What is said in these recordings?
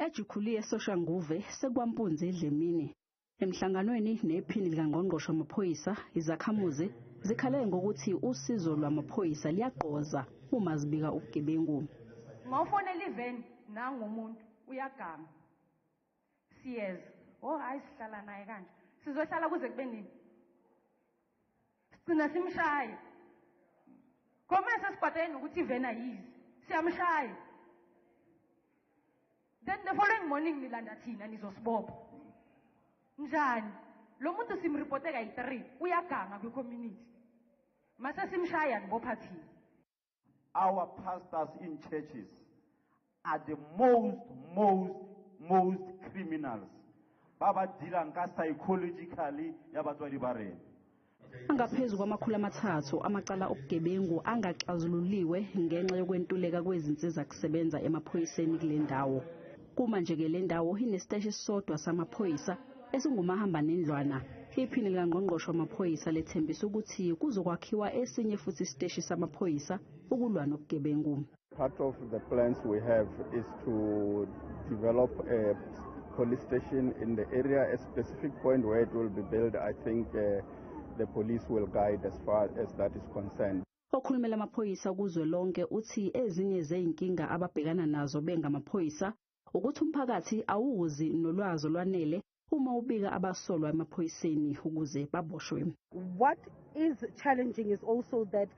EJukhuli eSoshanguve sekwampunzi idlemini. Emhlanganweni nephini likangqongqoshe wamaphoyisa, izakhamuzi zikhale ngokuthi usizo lwamaphoyisa liyagqoza uma zibika ubugebengu. Mawufonela iveni, nangu umuntu uyaganga. Siyeza. Oh hayi, sihlala naye kanje. Sizohlala kuze kube nini? Sigcina simshaya. Khoma sesikwateni ukuthi iveni ayizi. Siyamshaya. Then the following morning nilanda thina nizosibopha. Njani? Lo muntu simreporte kayi-3, uyaganga kwi-community. Mase simshaya, nibopha thina. Our pastors in churches are the most, most, most criminals. Ba ba dealang ka psychologically ya batswadi ba rena. Angaphezu kwama-300 amacala obugebengu angaxazululiwe ngenxa yokwentuleka kwezinsiza kusebenza emaphoyiseni kule ndawo. Kuma nje ke le ndawo inesiteshi esisodwa samaphoyisa esingumahamba nendlwana. Iphini likangqongqoshe wamaphoyisa lethembisa ukuthi kuzokwakhiwa esinye futhi isiteshi samaphoyisa ukulwa nobugebengu. Part of the plans we have is to develop a police station in the area, a specific point where it will be built. I think the police will guide as far as that is concerned. Okhulumela amaphoyisa kuzwelonke uthi ezinye zezinkinga ababhekana nazo bengamaphoyisa ukuthi umphakathi awuzi nolwazi olwanele uma ubika abasolwa emaphoyiseni ukuze baboshwe. What is challenging is also that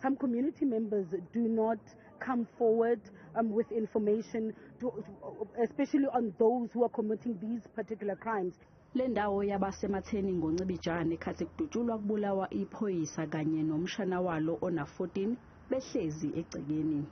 some community members do not come forward with information, especially on those who are committing these particular crimes. Le ndawo yabasematheni ngoNcibijane khathi kudutshulwa kubulawa iphoyisa kanye nomshana walo ona 14 behlezi egcekeni.